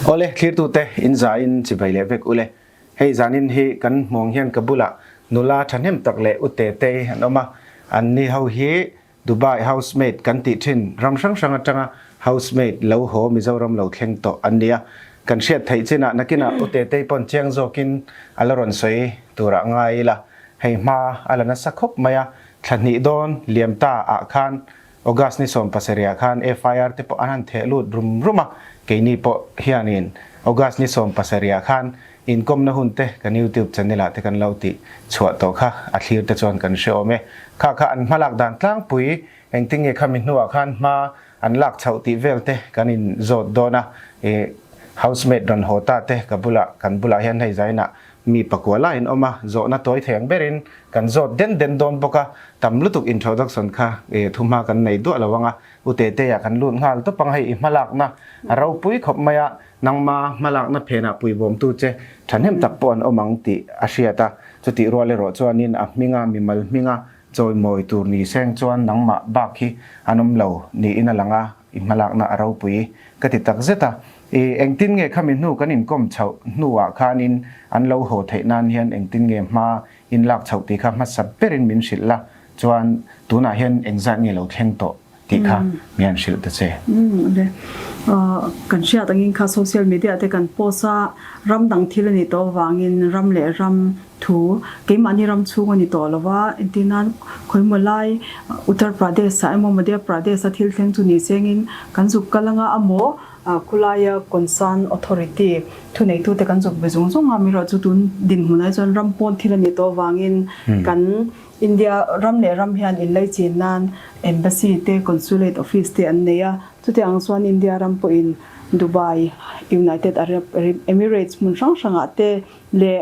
Awle, thlirtute in zain chibai leh vek ule. Hei zanin hi kan hmuang hian ka bulah nula thahnem tak leh u Tetei an awm a, anni ho hi Dubai housemaid kan tih thin ram hrang hrang atanga housemaid lo haw Mizoram lo thleng tawh an ni a, kan hriat theih chinah nakinah u Tetei pawn chiang zawkin a la rawn sawi turah ngai ila, hei hma a la nasa khawp mai a, thla hnih dawn liam ta ah khan August ni 17 ah khan FIR te pawh an han theh lut rum rum a, keini pawh hianin August ni 17 ah khan Inkawmna hun te kan YouTube channel ah te kan lo tih chhuah tawh kha a thlir te chuan kan hre awm e. Kha kha an hmalak dan tlangpui engtin nge khami hnuah khan hma an lak chhoh tih vel te kan in zawt dawn a. Ih housemaid rawn haw ta te ka bulah kan bulah hian hei zainah mi pakua lai an awm a, zawhna tawi thei ang berin kan zawt den den dawn bawk a, tam lutuk introduction kha ih thuhma kan nei duah lo ang a, u Tetea kan lut nghal tawp ang hei i hmalakna a ropui khawp mai a. Nangma hmalakna phenah puibawmtu che thahnem tak pawh an awm ang tih a hriat a, chutih rual erawh chuanin a hminga mimal hminga chawimawi tur ni seng chuan nangmah bak hi an awm lo niin a lang a, i hmalakna a ropui ka ti tak zet a. I engtin nge khami hnu kan inkawm chhoh hnuah khanin an lo haw theih nan hian engtin nge hma in lak chhoh tih kha hmasa berin min hrilh la, chuan tunah hian engzat nge lo thleng tawh? Tih kha mi an hrilh ta che. Umm le. Kan hriat angin kha social media te kan post a, ram dang thil a nih tawh avangin ram leh ram thu keimahni ram chhung a ni tawh lo va, entirnan khawimaw lai Uttar Pradesh ah emaw Madhya Pradesh a thil thleng chu ni sengin kan zuk kal anga amaw khulaia concern authority thuneitute kan zuk ve zung zung a, mirawh chu tun dinhmunah hi chuan ram pawn thil a nih tawh avangin kan India ram leh ram hian inlaichin nan Embassy te, Consulate Office te an nei a, chutiang chuan India ram pawhin Dubai, United Arab Emirates hmun hrang hrangah te leh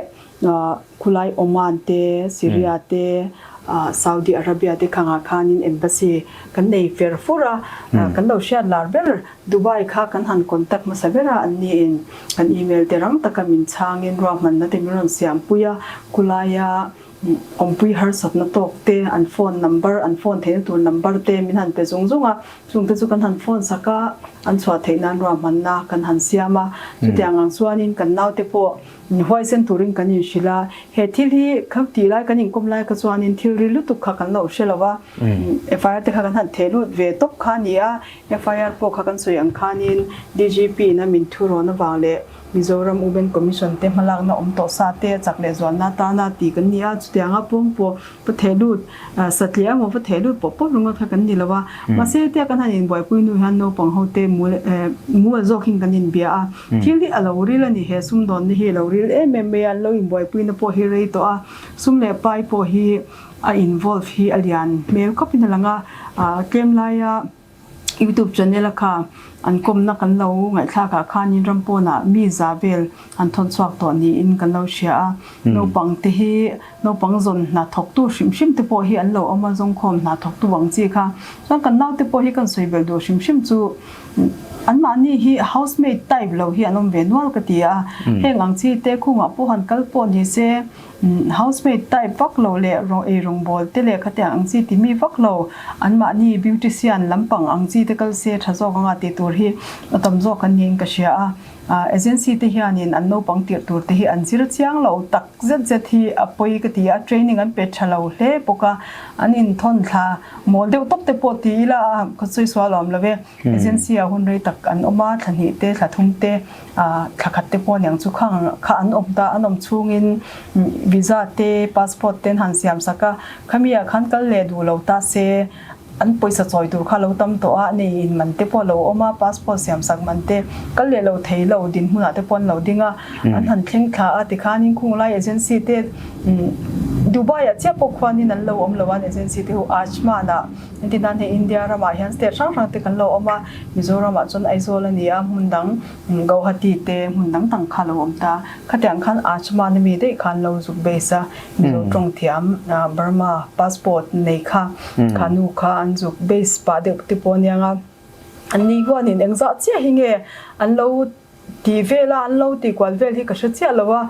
khulai Oman te, Syria te, Saudi Arabia te khangah khanin Embassy kan nei fer fur a, kan lo hriat lar ber Dubai kha kan han contact hmasa ber a, an niin kan email te rang taka min chhangin ruahmanna te min rawn siampui a, khulaia Awmpui harsatna tawk te, an phone number, an phone theihna tur number te min han pe zung zung a, chung te chu kan han phone sak a, an chhuah theih nan ruahmanna kan han siam a. Chutiang ang chuanin kan naute pawh huaisen turin kan inhrilh a, he thil hi kha tih lai kan inkawm lai kha chuanin thil ri lutuk kha kan lo hre lo va, FIR te kha kan han theh lut ve tawp kha a ni a, FIR pawh kha kan sawi ang khanin DGP in a min thurawn avang leh Mizoram Women Commission te hmalakna awm tawh sa te chak leh zualna atana tih kan ni a, chutianga pawng pawh va theh lut satliah emaw va theh lut pawp pawp ringawt kha kan ni lo a. Mahse hetia kan han inbuaipui hnu hian naupang ho te mual zawkin kan inbia a, thil hi a lo ril a ni, he sumdawnna hi a lo ril em em mai a, an lo inbuaipuina pawh hi rei tawh a, sum leh pai pawh hi a involve hi a lian hmel khawpin a lang a, tlem laia Youtube channel a kha an kawmna kan lo ngaihthlak ah khanin ram pawnah mi za vel an thawn chhuak tawh niin kan lo hria a. Naupang te hi naupang zawn hna thawktu hrim hrim te pawh hi an lo awm a, zawngkhawm hna thawktu ang chi kha. Chuan kan naute pawh hi kan sawi belh duh hrim hrim chu anmahni hi housemaid type lo hi an awm ve nual ka ti a. Heng ang chi te khungah pawh han kal pawh ni se Housemaid type vak lo leh rawh ei rawngbawl te leh khatiang ang chi ti mi vak lo, anmahni beautician lampang ang chi te kal se tha zawk anga tih tur hi a tam zawk an niin ka hria a. Agency te hianin an naupang tirh tur te hi an zir chiang lo tak zet zet hi a pawi ka ti a, training an pe tha lo hle bawk a, an inthawn thla mawl deuh tawp te pawh ti ila ka sawi sual awm lo e. Agency ah hun rei tak an awm a, thla hnih te, thla thum te, thla khat te pawh aniang chu khang kha an awm ta, an awm chhungin visa te, passport te an han siam sak a, khami ah khan kal leh duh lo ta se an pawisa chawi tur kha lo tam tawh a, nei in man te pawh a lo awm a, passport siam sak man te kal leh lo thei lo dinhmunah te pawh an lo ding a, an han thleng thla a tikhanin khung lai agency te Dubai ah chiah pawh khuanin an lo awm lo a, an agency te ho Ajman ah. Heti nan hei India ramah hian state hrang hrang te kan lo awm a, Mizoramah chuan Aizawl a ni a, hmun dang Gauhati te hmun dang dang kha a lo awm ta. Khatiang khan Ajman ami daih khan lo zuk base a, Mizo tawng thiam Burma passport nei kha kha nu kha an zuk base pah deuh te pawh a nia nga. Anni huanin engzah chiah hi nge an lo Tih vela an lo tih kual vel hi ka hre chiah lo a,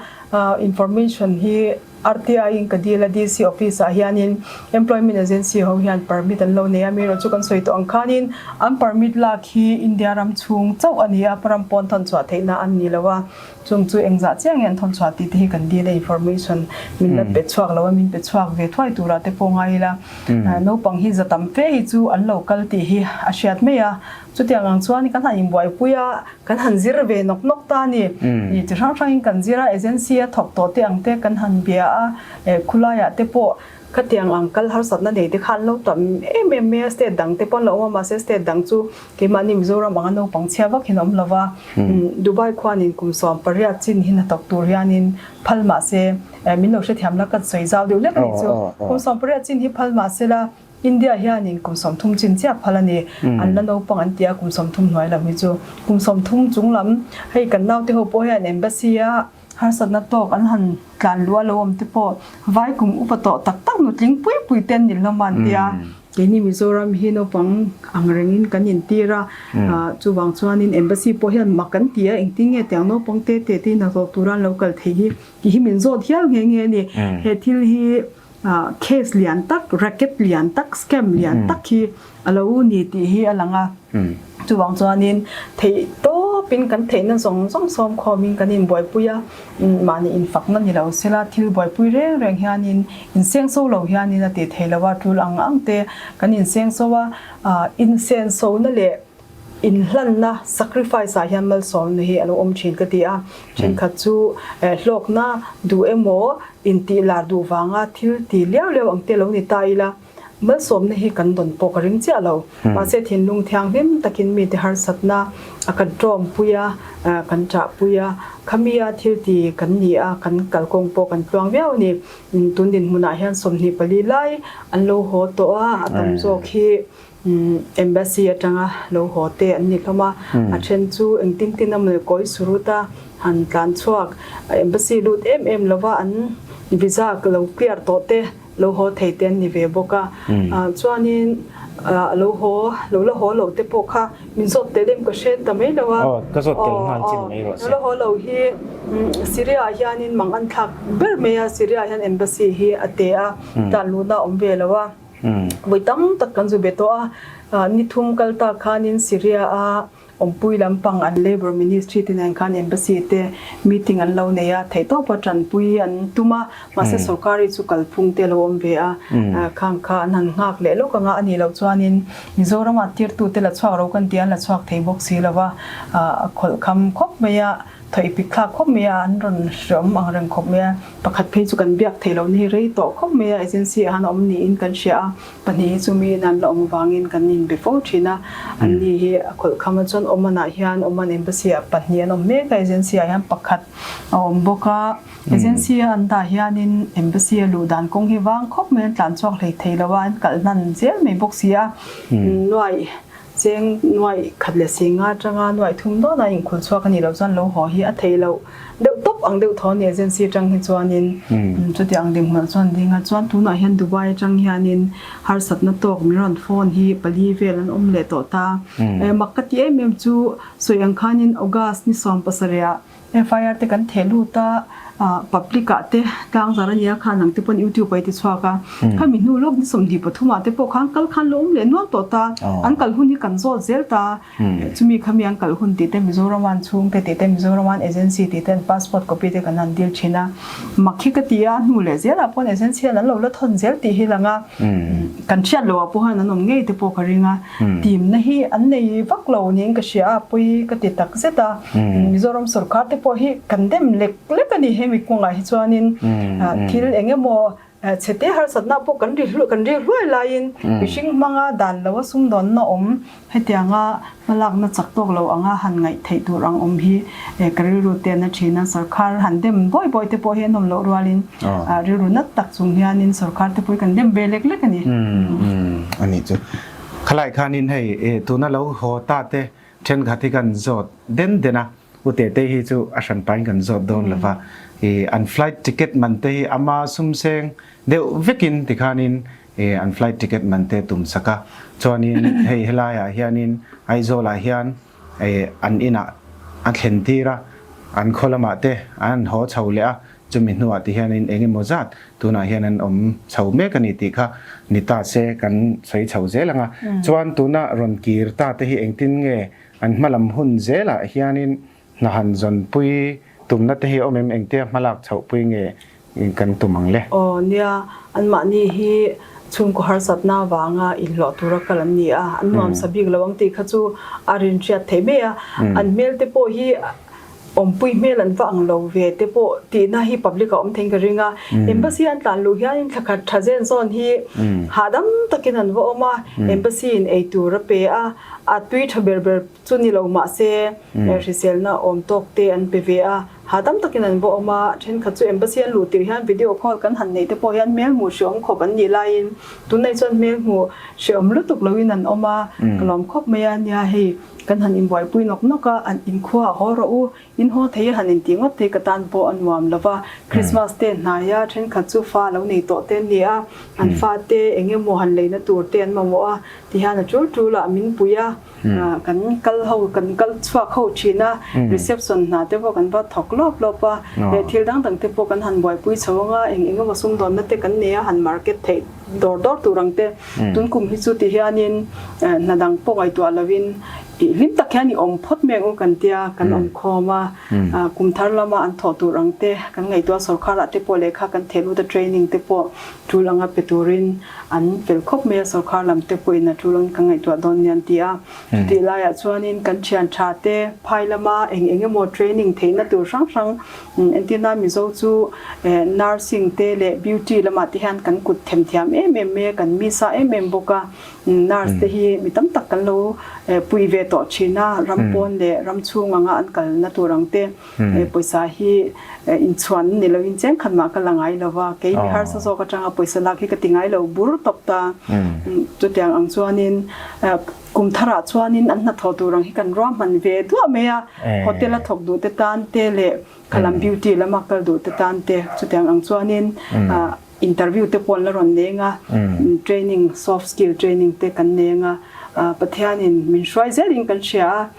information hi RTI in ka dil a DC office ah hianin Employment Agency ho hian permit an lo nei a, mi erawh chu kan sawi tawh ang khanin an permit lak hi India ram chhung chauh a ni a, ram pawn thawn chhuah theihna an ni lo a, chung chu engzah chiah nge an thawn chhuah tih te hi kan dil a, information min la pe chhuak lo a, min pe chhuak ve thuai turah te pawh ngai ila, naupang hi za tam fe hi chu an lo kal tih hi a hriat mai a, chutiang ang chuan kan han inbuaipui a, kan han zir ve nawk nawk ta a ni, chi hrang hrangin kan zir a, agency a thawk tawh te ang te kan han bia a, khulaiah te pawh Khatiang ang kal harsatna nei te kha an lo tam em em mai a, state dang te pawh an lo awm a, mahse state dang chu keimahni Mizoram anga naupang chhia vak hian a awm lo va, Dubai khuanin kum 18 chin hi hnathawk tur hianin phal mahse min lo hrethiam la ka sawi zau deuh lek a nih chu, kum 18 chin hi phal mahse la India hianin kum 30 chin chiah phal a ni, an la naupang an ti a kum 30 hnuai lam hi chu kum 30 chung lam hei kan naute ho pawh hian embassy a Harsatna tawk an han tlan luh a lo awm te pawh vai kum upa tawh tak tak nutling pui pui te an ni hlawm a an ti a. Keini Mizoram hi naupang ang rengin kan intir a, chuvang chuanin Embassy pawh hian mak an ti a, engtin nge tiang naupang te te te hnathawk tura an lo kal thei hi tih hi min zawt hial nghe nghe a ni. He thil hi case lian tak, racket lian tak, scam lian tak hi a lo ni tih hi a lang a. Chuvang chuanin theih tawpin kan theihna zawng zawng sawm khawmin kan inbuaipui a, mahni infakna ni lo sela thil buaipui reng reng hianin insengso lo hianin a tih theih loh a, tul ang ang te kan insengso a, insensona leh inhlanna, sacrifice, ah hian malsawmna hi a lo awm thin ka ti a. Thenkhat chu hlawkna duh emaw intih lar duh vanga thil ti liau liau ang te lo ni ta ila, Malsawmna hi kan dawn pawh ka ring chiah lo. Mahse thinlung thianghlim takin mite harsatna a kan tawmpui a, kan ṭahpui a, khamia thil ti kan ni a, kan kalkawng pawh kan tluang viau a ni. Tun dinhmunah hian 24 lai an lo haw tawh a, a tam zawk hi Embassy atanga lo haw te an ni hlawm a, a then chu engtin tin emaw kawi surut a han tlan chhuak, Embassy lut em em lova an visa lo clear tawh te, Lo haw thei te an ni ve bawk a, chuanin lo haw, lo la haw lo te pawh kha min zawt tel em ka hre ta mai lo a. Aw, ka zawt tel nghal chin mai rawh se. Lo la haw lo hi Syria ah hianin mang an thlak ber mai a, Syria ah hian embassy hi a te a, tan luhna a awm ve lo a. Vawi tam tak kan zu be tawh a, ni thum kal tak khanin Syria a Awmpui lampang an Labour Ministry te nen khan Embassy te meeting an lo nei a, theihtawpa tanpui an tum a, mahse sorkari chu kalphung te a lo awm ve a, khang kha an han nghak leh lawk anga a nih loh chuanin Mizoramah tirtute la chhuak ro kan ti a, an la chhuak thei bawk si lo va, a khawlh kham khawp mai a, thaw i pik thlak khawp mai a, an rawn hreawm ang reng khawp mai a, pakhat phei chu kan biak theih loh na hi rei tawh khawp mai a, agency ah han awm niin kan hria a. Pahnih hi chu miin an la awm vangin kan inbe fo thin a, anni hi a khawlhkham a chuan Oman ah hian Oman Embassy ah pahnih an awm mek a, agency ah hian pakhat a awm bawk a, agency a an dah hianin Embassy a luh dan kawng hi vang khawp mai an tlan chhuak hlei thei lo a, an kalh hnan zel mai bawk si a, nuaih Cheng nuaih khat leh si nga atanga nuaih thum dawn a inkhul chhuak a nih loh chuan lo haw hi a theih loh deuh tawp ang deuh tho a ni agency atang hi chuanin chuti ang dinhmunah chuan ding a chuan tunah hian Dubai atang hianin harsatna tawk min rawn phone hi pali vel an awm leh tawh ta mak ka ti em em chu sawi ang khanin August ni 17 ah FIR te kan theh lut a, public ah te tlang zar a nia khan ang te pawn YouTube ah i ti chhuak a, khami hnu lawk ni 23 ah te pawh khan kal khan lo awm leh nual tawh ta, an kal hun hi kan zawt zel ta, chumi khami an kal hun tih te Mizoram an chhung te tih te Mizoram an agency tih te an passport copy te kan han dil thin a, mak hi ka ti a, hnu leh zel ah pawn agency hian an lo la thawn zel tih hi lang a, kan hriat loh ah pawh hian an awm ngei te pawh ka ring a. Timna hi an nei vak lo niin ka hria a, pawi ka ti tak zet a. Mizoram sorkar te pawh hi kan dem lek lek a ni hemi kawngah hi chuanin thil eng emaw chhete harsatna pawh kan ri kan ri hluai laiin mihring hmanga dan lo a sumdawnna awm hetianga hmalakna chak tawk lo anga han ngaih theih tur ang awm hi ka rilru te an a thin a. Sorkar han dem bawi bawi te pawh hi an awm loh rualin rilru nat tak chung hianin sorkar te pawh hi kan dem ve lek lek a ni. A nih chu. Khalai khanin hei tuna lo haw ta te thenkhat hi kan zawt den den a, u Tete hi chu a hran pain kan zawt dawn lo va, an flight ticket man te hi ama sumseng deuh vekin tikhanin an flight ticket man te tum sak a, chuanin hei helaiah hianin Aizawlah hian an inah a thlen tir a, an khaw lamah te an haw chho leh a. Chumi hnuah ti hianin eng emaw zat tunah hian an awm chho mek a ni tih kha ni ta se kan sawi chho zel ang a. Chuan tuna rawn kir ta te hi engtin nge an hmalam hun zelah hianin hna han zawnpui tumna te hi a awm em? Engtia hmalak chhohpui nge kan tum ang le? Aw nia, anmahni hi chhungkaw harsatna avanga inhlawh tura kal an ni a, an nuamsa bik lo ang tih kha chu a rinhriat theih mai a. An hmel te pawh hi Awmpui hmel an va ang lo ve te pawh tihna hi public a awm theiin ka ring a. Embassy an tlan luh hianin thla khat tha zen zawn hi hahdam takin an va awm a, embassy in ei tur a pe a, a tui tha ber ber chu ni lo mah se hriselna awm tawk te an pe ve a, hahdam takin an va awm a. Thenkhat chu embassy an luh tirh hian video call kan han neih te pawh hian hmel hmuh hreawm khawp an nih laiin tunah chuan hmel hmuh hreawm lutuk loin an awm a, ka lawm khawp mai a nia hei. Kan han inbuaipui nawk nawk a, an inkhua a haw rawh u, in haw thei a han intih ngawt thei ka tan pawh a nuam lo va. Christmas te hnai a, thenkhat chu fa lo nei tawh te an ni a, an fa te eng emaw han leina tur te an mamawh a, tihian a tul tul ah min pui a, kan kal ho, kan kal chhuak ho thin a, reception hna te pawh kan va thawk lawp lawp a, leh thil dang dang te pawh kan han buaipui chho ang a, eng eng emaw sumdawnna te kan nei a, han market theih dawr dawr tur ang te. Tun kum hi chu ti hianin hna dang pawh ngaihtuah lovin i hlim tak hian i awm phawt mai ang u kan tia, kan awm khawm a, kum thar lama an thawh tur ang te kan ngaihtuah a, sorkharah te pawh lehkha kan theh lut a, training te pawh tul anga pe turin an fel khawp mai a, sorkar lam te pawhin a tul angin kan ngaihtuah dawn nia an ti a. Chutih laiah chuanin kan thian tha te phai lama eng eng emaw training theihna tur hrang hrang Entirna Mizo chu nursing te leh beauty lamah te hian kan kut themthiam em em mai a, kan misa em em bawk a. Nurse te hi mi tam tak kan lo pui ve tawh thin a, ram pawn leh ram chhung anga an kalna tur ang te pawisa hi inchhuan ni loin cheng khat mah ka la ngai lo va, kei mi harsa zawk atanga pawisa lak hi ka ti ngai lo bur tawp ta. Chutiang ang chuanin Kum tharah chuanin an hnathawh tur ang hi kan ruahman ve duah mai a, hotel a thawk duh te tan te leh khalam beauty lama kal duh te tan te chutiang ang chuanin interview te pawh an la rawn neng a, training soft skill training te kan neng a, Pathianin min hruai zelin kan hria a,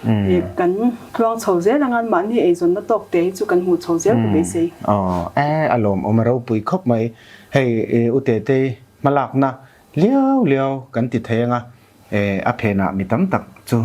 kan tluang chho zel anga mahni eizawnna tawk te hi chu kan hmuh chho zel ka beisei. Aw e a lawmawm a ropui khawp mai, hei u Tetei hmalakna Liau liau kan ti thei anga a phenah mi tam tak chu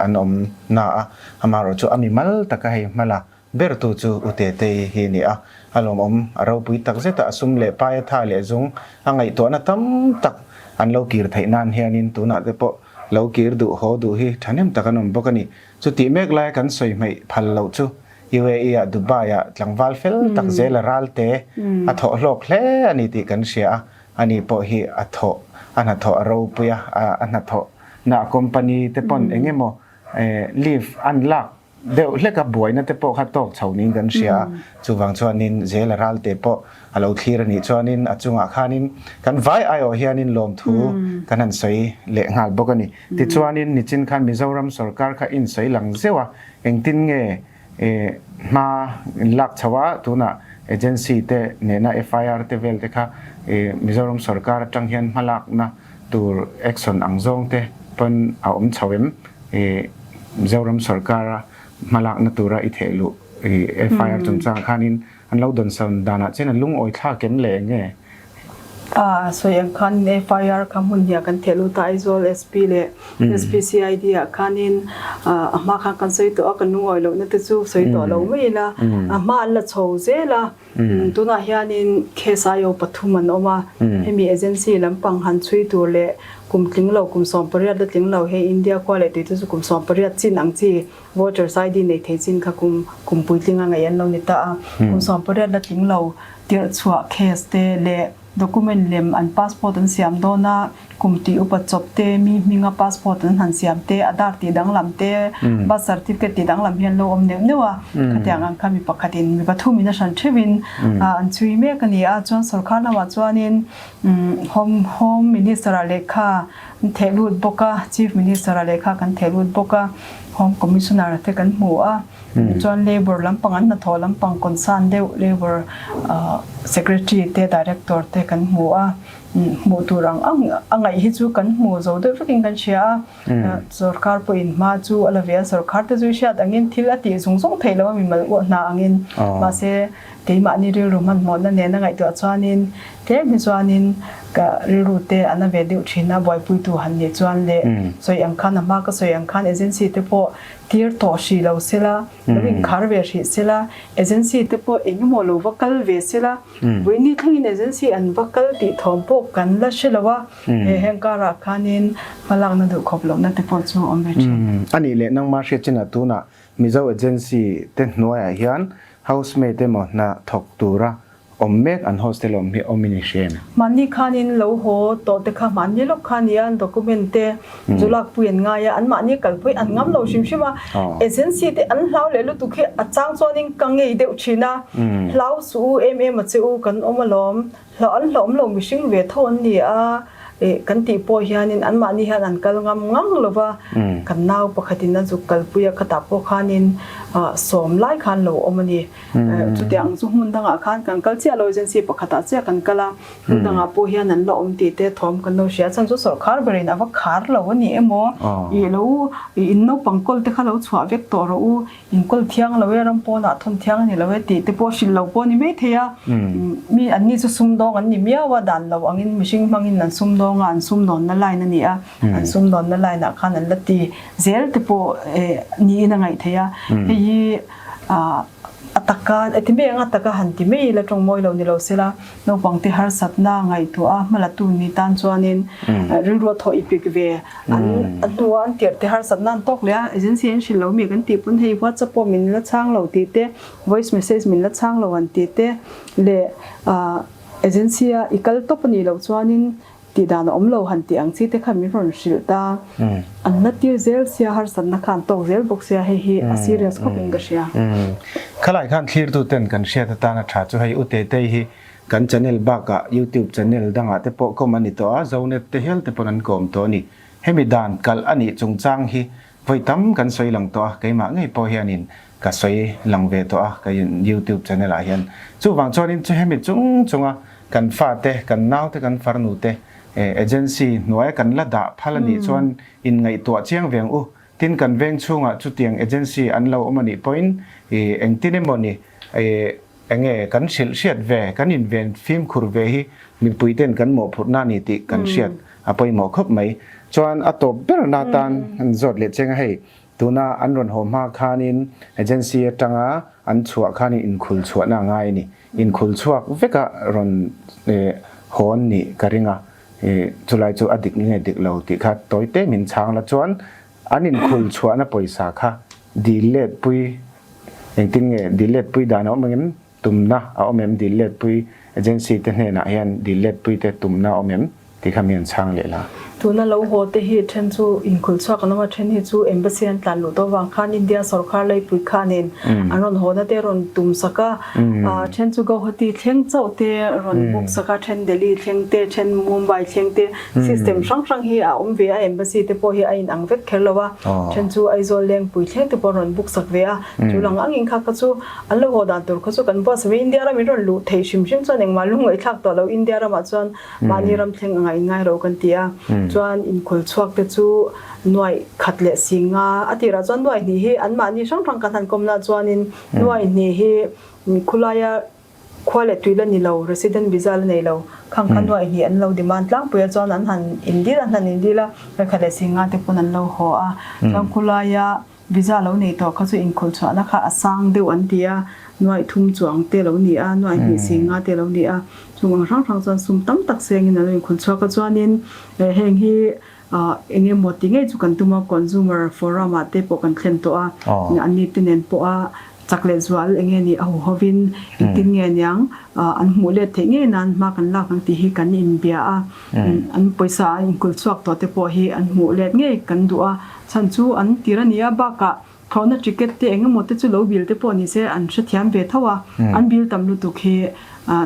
an awm na a, amaherawh chu a mi mal taka hei hmala bertu chu U Tetei hi a ni a, a lawmawm a ropui tak zet a, a sum leh pai a tha leh zung a ngaihtuahna tam tak an lo kir theih nan hianin tunah te pawh lo kir duh haw duh hi thahnem tak an awm bawk a ni. Chutih mek laia kan sawi hmeih phal loh chu UAE ah Dubai ah tlangval fel tak zel a ral te a thawh hlawk hle a ni tih kan hria a, Ani pawh hi a thawh, a hnathawh a ropui a, a hnathawh na a company te pawn eng emaw leave an lak deuh hlek a, buaina te pawh kha tawk chho niin kan hria a, chuvang chuanin zel a ral te pawh a lo thlir a nih chuanin a chungah khanin kan vai aiawh hianin lawmthu kan han sawi leh nghal bawk a ni. Tichuanin nichin khan Mizoram sorkar kha insawi lang zeuh a, engtin nge Hma in lak chho a, tunah agency te nena FIR te vel te kha Mizoram sorkar atang hian hma lakna tur action ang zawng te pawn a awm chho em? Mizoram sorkara hma lakna tura i theh luh FIR chungchangah khanin An lo dawnsawn danah chuan a lungawi thlak em le eng nge? A sawi ang khanin FIR kha hmun hniah kan theh lut a, Aizawl SP leh SPCID ah khanin a hma khan kan sawi tawh a, kan lungawi lohna te chu sawi tawh lo mai ila, a hma an la chho zel a, tunah hianin case IO pathum an awm a, hemi agency lampang han chhui tur leh kum tling lo, kum 18 la tling lo, hei India khua leh tui te chu kum 18 chin ang chi Voters ID nei thei chin kha kum kum puitling a ngaih an lo ni ta a, kum 18 la tling lo tirh chhuah case te leh document lem an passport an siam dawn a, kum tih upa chawp te, mi hminga passport an han siam te, Aadhaar tih danglam te, birth certificate tih danglam hi an lo awm neuh neuh a, khatiang ang kha mi pakhatin mi pathumin a hran theuhin an chhui mek a ni a, chuan sorkar lamah chuanin Home Home Minister ah lehkha an theh lut bawk a, Chief Minister ah lehkha kan theh lut bawk a. Home Commissioner te kan hmu a, chuan Labour lampang an hnathawh lampang concern deuh Labour Secretary te Director te kan hmu a, hmuh tur ang ang a ngaih hi chu kan hmu zo deuh vekin kan hria a, sorkar pawhin hma chu a la ve a, sorkar te chu i hriat angin thil a tih zung zung theih loh a mimal uah hna angin mahse. Keimahni rilru hmanhmawhna nena ngaihtuah chuanin tlem hi chuanin ka rilru te a na ve deuh thin a, buaipuitu han nih chuan leh sawi ang khan a hma ka sawi ang khan agency te pawh tir tawh hrih lo sela, lo inkhar ve hrih sela, agency te pawh eng emaw lo va kal ve sela, vawiini thlengin agency an va kal tih thawm pawh kan la hre lo a, he heng karah khanin hmalakna duh khawp lohna te pawh chu a awm ve thin. A nih leh nangmah hriat chinah tunah Mizo agency te hnuaiah hian Housemaid emaw hna thawk tura awm mek an hostel awm hi awm in i hria em? Mahni khanin lo haw tawh te kha mahni lawk kha nia document te zu lakpui an ngai a, an mahni kalpui an ngam lo hrim hrim a, agency te an hlau leh lutuk hi a chang chuanin ka ngei deuh thin a, hlau suh u em em a che u kan awm alawm, Hlauh an hlauhawm lo mihring ve tho an ni a, ih kan tih pawh hianin anmahni hian an kal ngam ngang lo va, kan nau pakhatin a zuk kalpui a khatah pawh khanin sawm lai khan lo awm a ni. Chutiang chu hmun dangah khan kan kal chiah lo, agency pakhatah chiah kan kal a, hmun dangah pawh hian an la awm tih te thawm kan lo hria. Chhan chu sawrkhar berin a va khar lo a ni emaw, ih lo in naupang kawl te kha lo chhuah vek tawh rawh u, Inkawl thiang lo e, ram pawnah thawn thiang a ni lo e tih te pawh hrilh lo pawh a ni mai thei a. Mi an ni chu sumdawng an ni miau a, dan lo angin mihring hmangin an sumdawng a, an sumdawnna line a ni a, an sumdawnna line ah khan an la ti zel te pawh niin a ngaih theih a. Hei hi a taka a ti mai ang, a taka han ti mai ila tawng mawi lo ni lo sela, naupangte harsatna ngaihtuah a hmalatu ni tan chuanin rilru a thawh i pik ve. An a hnua an tirh te harsatna an tawk leh a, agency an hrilh lo mi kan tih pawn hei WhatsApp pawh min la chhang lo tih te, voice message min la chhang lo an tih te leh agency a i kal tawp a nih loh chuanin tih dan a awm lo han tih ang chi te kha min rawn hrilh ta. An la tir zel sia harsatna kha an tawk zel bawk sia hei hi a serious khawp in ka hria. Khalai khan thlirtu ten kan hriat atana tha chu hei U Tetei hi Kan channel bakah YouTube channel dangah te pawh kawm a ni tawh a, Zonet te hial te pawn an kawm tawh a ni. Hemi dan kalh a nih chungchang hi vawi tam kan sawi lang tawh a, keimah ngei pawh hianin ka sawi lang ve tawh a ka YouTube channel ah hian. Chuvang chuanin chu hemi chung chunga kan fate, kan naute, kan farnute agency hnuaia kan la dah phal a nih chuan inngaihtuah chiang ve ang u. Tin kan veng chhungah chutiang agency an lo awm a nih pawhin engtin emaw ni Enge kan hrilh hriat ve, kan inven fimkhur ve hi mipui ten kan mawhphurhna a ni tih kan hriat a pawimawh khawp mai. Chuan a tawp ber na tan an zawt leh cheng a hei, tuna an rawn haw hma khanin agency atanga an chhuah khanin inkhul chhuahna a ngai a ni. Inkhul chhuak veka rawn haw an nih ka ring a, chulai chu a dik nge dik lo tih kha tawi te min chhang la chuan an inkhul chhuahna pawisa kha dil let pui Engtin nge dil let pui dan a awm em? Tumna a awm em? Dil let pui agency te hnenah hian dil let pui te tumna a awm em? Tih kha mi an chhang leh la. Tuna lo haw te hi then chu inkhulh chhuak an awm a, then hi chu embassy an tlan luh tawh avang khan India sawrkar leipui khanin an rawn haw na te rawn tum sak a, then chu Guwahati thleng chauh te rawn book sak a, then Delhi thleng te, then Mumbai thleng te, system hrang hrang hi a awm ve a, embassy te pawh hi a inang vek kher lo a. Then chu Aizawl Lengpui thleng te pawh an rawn book sak ve a, chu lang angin kha kha chu an lo haw dan tur kha chu kan buatsaih mai. India ram in rawn luh theih hrim hrim chuan engmah lungngaih thlak tawh lo, India ramah chuan mahni ram thleng anga inngai ro kan ti a, chuan inkhul chhuak te chu nuaih khat leh si nga a tirah chuan nuaih hnih hi an mahni hrang hrang kan han kawmna chuanin nuaih hnih hi khulaia Khua leh tui la ni lo, resident visa la nei lo, khang kha nuaih hnih an lo demand tlangpui a chuan an han indil an han indil a, rekha leh singa te pawn an lo haw a, chuan khulaia visa lo nei tawh kha chu inkhawlh chhuahna kha a sang deuh an ti a, nuaih thum chuang te lo ni a, nuaih hnih singa te lo ni a, chung ang hrang hrang chuan sum tam tak sengin an lo inkhawlh chhuak a chuanin heng hi Eng emaw ti ngei chu kan tum a, Consumer Forum ah te pawh kan thlen tawh a, anni te nen pawh a chak leh zual eng nge ni a huhovin engtin nge niang an hmuh let theih ngei nan hma kan lak ang tih hi kan inbia a, an pawisa an inkulh chhuak tawh te pawh hi an hmuh let ngei kan duh a, chhan chu an tir a ni a, bakah Thlawhna ticket te eng emaw te chu lo bill te pawh ni se an hrethiam ve tho a, an bill tam lutuk hi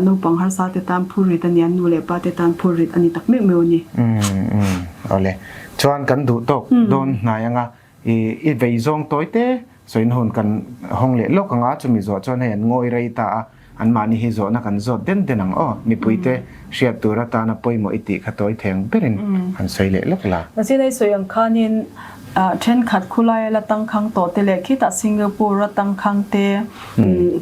naupang harsa te tan phur rit a ni a, nu leh pa te tan phur rit a ni tak meuh meuh a ni. Umm awle. Chuan kan duh tawk dawn hnai anga i i vei zawng tawi te sawiin hun kan hawng leh lawk anga chumi zawh chuan hei an ngawi rei ta a. Anmahni hi zawhna kan zawt den den ang aw. Mipuite hriat tur atana pawimawh i tih kha tawi theng berin han sawi leh lawk la. Mahse hei sawi ang khanin thenkhat khulaia la tangkhang tawh te leh khitah Singapore a tangkhang te,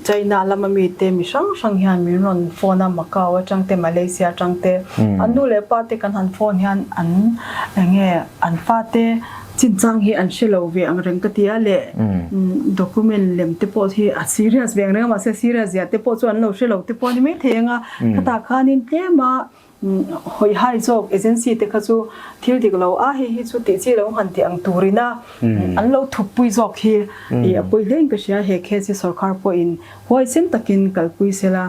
China lama mite mi hrang hrang hian min rawn phone a, Macau atang te, Malaysia atang te, an nu leh pa te kan han phone hian an enge an fate Chinchang hi an hre lo ve ang reng ka ti a leh document lem te pawh hi a serious ve ang reng a mahse serious zia te pawh chu an lo hre lo te pawh a ni mai thei ang a, khatah khanin tlem a hawihhai zawk agency te kha chu thil dik lo a hei hi chu tih chi lo han tih ang turin a an lo thup pui zawk hi a pawi hle in ka hria he case hi sorkar pawhin huaisen takin kalpui sela.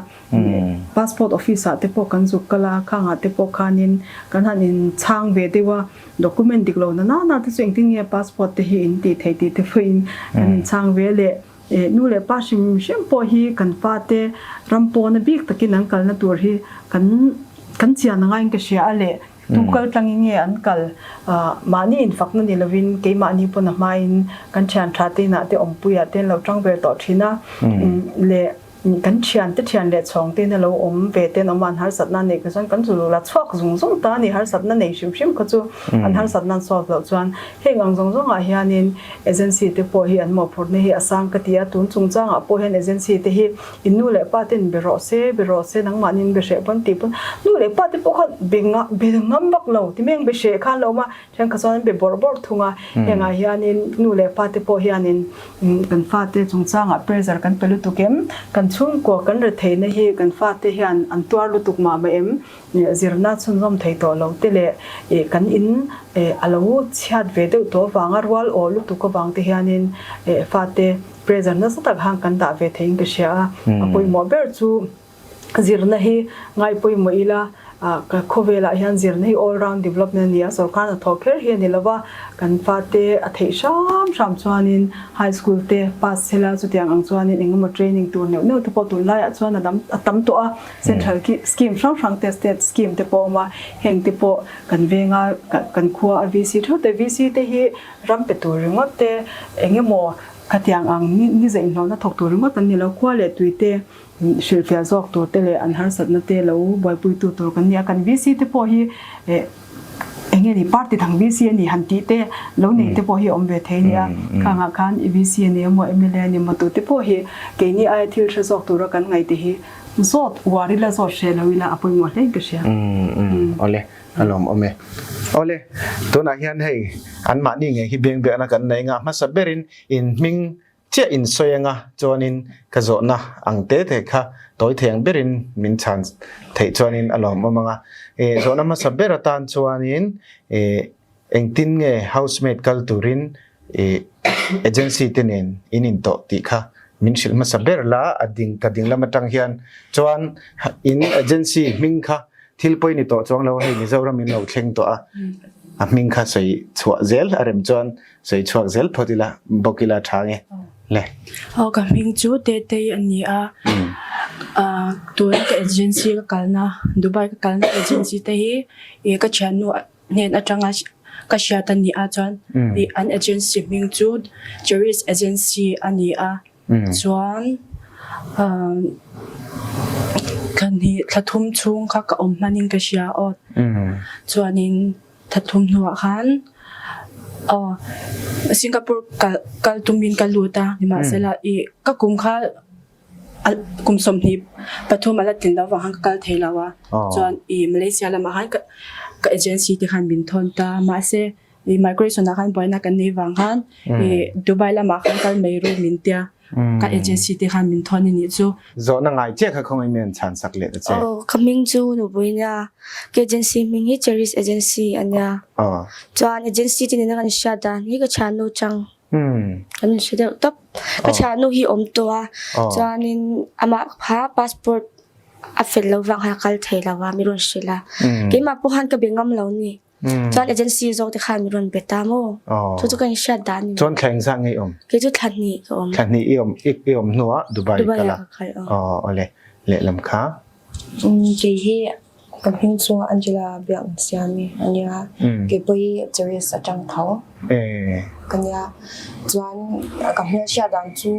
Passport office ah te pawh kan zuk kal a, khangah te pawh khanin kan han in chhang ve deuh a, document dik lo na nana te chu engtin nge passport te hi in tih theih tih te pawhin kan in chhang ve leh. Nu leh pa hrim hrim pawh hi kan fa te ram pawna bik takin an kalna tur hi kan kan chian a ngaiin ka hria a leh tu kal tlangin nge an kal mahni infakna ni lovin keimahni pawn a hmain kan thian tha te inah te awmpuiah te an lo tang ber tawh thin a leh Kan thiante thian leh chhawng te in a lo awm ve te an awm a, an harsatna a neih kha chuan kan chu la chhuak zung zung ta a ni, harsatna nei hrim hrim kha chu an harsatna an solve loh chuan heng ang zawng zawngah hianin agency te pawh hi an mawhphurhna hi a sang ka ti a, tun chungchangah pawh hian agency te hi in nu leh pa ten be rawh se, be rawh se nangmahni in be hreh pawn tih pawn nu leh pa te pawh khan be be ngam vak lo ti mai ang be hreh khan lo awm a, Thenkhat chuan an be bawrh bawrh thung a, hengah hianin nu leh pa te pawh hianin kan fate chungchangah pressure kan pe lutuk em? Kan chhungkua kan retheihna hi kan fate hian an tuar lutuk mah mah em? Zirna chhunzawm thei tawh lo te leh kan in a lo chhiat ve deuh tawh avanga rual aw lutuk avang te hianin fate pressure nasa tak han kan dah ve theiin ka hria a, a pawimawh ber chu Zirna hi ngai pawimawh ila, ka khawvelah hian zirna hi all round development a ni a, sorkar hnathawh kher hi a ni lova, kan fate a theih hram hram chuanin high school te pass sela chutiang ang chuanin engemaw training tur neuh neuh te pawh tunlaiah chuan a dam a tam tawh a, central scheme hrang hrang te state scheme te pawh a awm a, heng te pawh kan venga kan khua a VC theuh te VC te hi ram pe tur ringawt te engemaw khatiang ang ni zaihhnawhna thawk tur ringawt an ni lo, khua leh tui te. Hrilhfiah zawk tur te leh an harsatna te lo buaipuitu tur kan ni a, kan VC te pawh hi eh eng nge ni party dang VC a ni han tih te lo nei te pawh hi a awm ve thei a nia, khangah khan i VC a ni emaw mla a ni emaw tute pawh hi keini aia thil hre zawk tura kan ngaih te hi zawt uar ila zawt hreh lo ila a pawimawh hle in ka hria. Awle a lawmawm e. Awle tunah hian hei anmahni ngei hi beng biakna kan nei nga hmasa berin in hming Chiah in sawi anga chuanin ka zawhna ang te te kha tawi thei ang berin min chhan theih chuanin a lawmawm anga. Eh zawhna hmasa ber atan chuanin eh engtin nge housemaid kal turin eh agency te nen in intawh tih kha min hrilh hmasa ber la a ding ka ding lam atang hian chuan in agency hming kha thil pawi ni tawh chuang lo hei Mizoram in lo thleng tawh a a hming kha sawi chhuah zel a rem chuan Sawi chhuak zel phawt ila, bawk ila tha nge le. Aw ka hming chu Tetei a ni a, tuna ka agency ka kalna Dubai ka kalna agency te hi ih ka thiannu hnen atanga ka hriat a ni a chuan ih an agency hming chu Cherish Agency a ni a chuan kan hi thla thum chhung kha ka awm hmanin ka hria aw chuanin. Thathum hnuah khan aw Singapore kal kal tumin ka lut a nimahsela ih ka kum kha kum 23 a la tlin lo vang khan ka kal thei lo a chuan ih Malaysia lamah khan ka ka agency te khan min thawn ta mahse ih migration ah khan buaina kan nei vang khan ih Dubai lamah khan kal mai ru min tia. Ka agency te khan min thawn i nih chu. Zawhna ngai chiah kha khawngaih mi an chhan sak leh ta che. Aw, ka hming chu Nupui nia. Ka agency hming hi Cherish Agency a nia. Aw. Chuan agency te nena kan hriat dan hi ka thiannu chang kan inhre deuh tawp. Ka thiannu hi awm tawh a, chuanin amah kha passport a fel lo vang khan a kal thei lo a, mi rawn hrilh a. Keimah pawh khan ka be ngam lo ni. Chuan agency zawk te khan min rawn be ta maw? Chu chu ka inhriat dan ni. Chuan thla engzah nge i awm? Kei chu thla hnih ka awm. Thla hnih i awm i awm hnuah Dubai i kal a? Dubai ah ka kal aw. Aw awle lehlam kha. Kei hi Ka hming chu Angela Biaknsiami a nia, keipawh hi Cheris atang tho ka nia. Chuan ka hmelhriat dan chu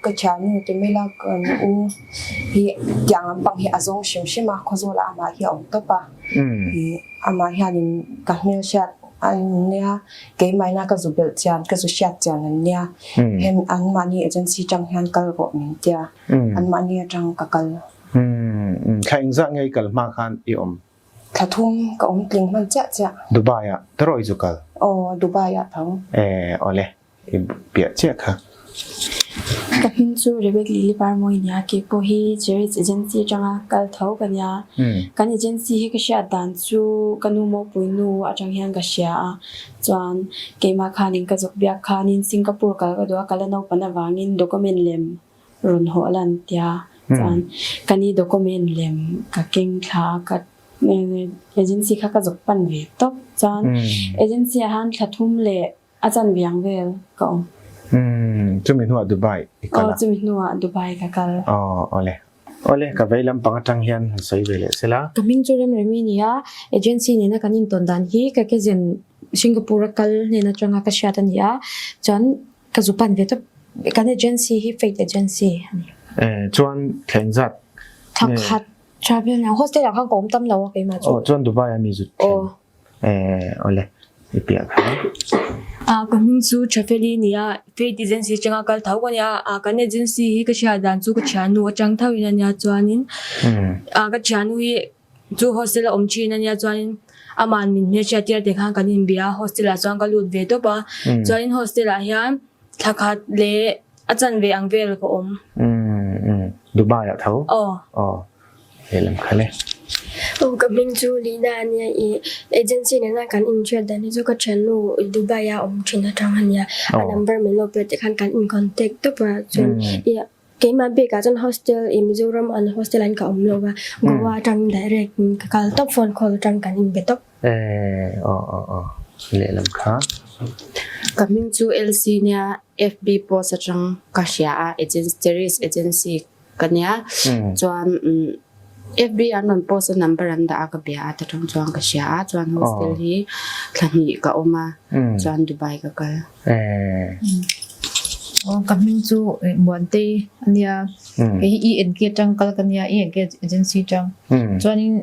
ka thiannu ti mai la kan u hi tiang lampang hi a zawng hrim hrim a, Khawzawlah amah hi a awm tawp a. Amah hianin ka hmelhriat a nia, keimahina ka zu belh chian, ka zu hriat chian an nia. Hemi anmahni agency atang hian kal rawh min tia, anmahni atang ka kal. Thla engzah nge i kal hma khan i awm? Thla thum ka awm tling hman chiah chiah. Dubai ah tawrh i zu kal? Aw, Dubai ah tho. Eh, awle, i piah chiah kha. Ka hming chu Rebek Lily Parmawi nia, kei pawh hi Cheritz Agency atanga kal tho ka nia. Kan agency hi ka hriat dan chu ka nu mawpui nu atang hian ka hria a, chuan keimah khanin ka zuk biak khanin Singapore kal ka duh a, ka la naupan avangin document lem rawn hawh lan tia chuan ka ni document lem ka keng thla a ka agency kha ka zuk pan ve tawp chuan agency ah han thla thum leh a chan viang vel ka awm. Chumi hnuah Dubai i kal a? Aw chumi hnuah Dubai ka kal. Aw awle. Awle ka vei lampang atang hian han sawi ve leh sela. Ka hming chu Remremi a ni a, agency nena kan intawn dan hi ka kezen Singapore a kal hnen atanga ka hriat a ni a, chuan Ka zu pan ve tawp. Kan agency hi fate agency a ni. Eh chuan thleng zat nge? Thakhat travel na hostel ah khan ka awm tam lo a keimah chu. Aw chuan Dubai a mi zut thleng. Aw. Eh awle i piah kha. Ah ka hming chu Thafeli a ni a, fate agency atanga kal tho ka nia, ah kan agency hi ka hriat dan chu ka thiannu atang tho in a nia chuanin ah ka thiannu hi Chu hostel a awm thin a nia chuanin aman min hmelhriat tir te khan kan inbia a, hostel ah chuan ka lut ve tawp a, chuanin hostel ah hian thla khat leh a chanve ang vel ka awm. Umm Dubai ah tho? Aw. Aw lehlam kha le. Aw ka hming chu Lina a nia i agency nena kan inhriat dan hi chu ka thiannu Dubai a awm thin atang a nia, a number min lo pe te khan kan in contact tawp a chuan i Keimah bikah chuan hostel i Mizoram an hostel ah in ka awm lo va, Goa atangin direct in ka kal tawp phone call atang kan inbe tawp. Eh aw aw aw lehlam kha. Ka hming chu Elsie nia FB post atang ka hria a agency Cherish agency ka nia chuan FB an rawn post a number an dah a ka bia a ta tang chuan ka hria a chuan hostel hi thla hnih ka awm a chuan Dubai ka kal. Aw ka hming chu Muantei a nia kei hi ENK atang kal ka nia ENK agency atang chuanin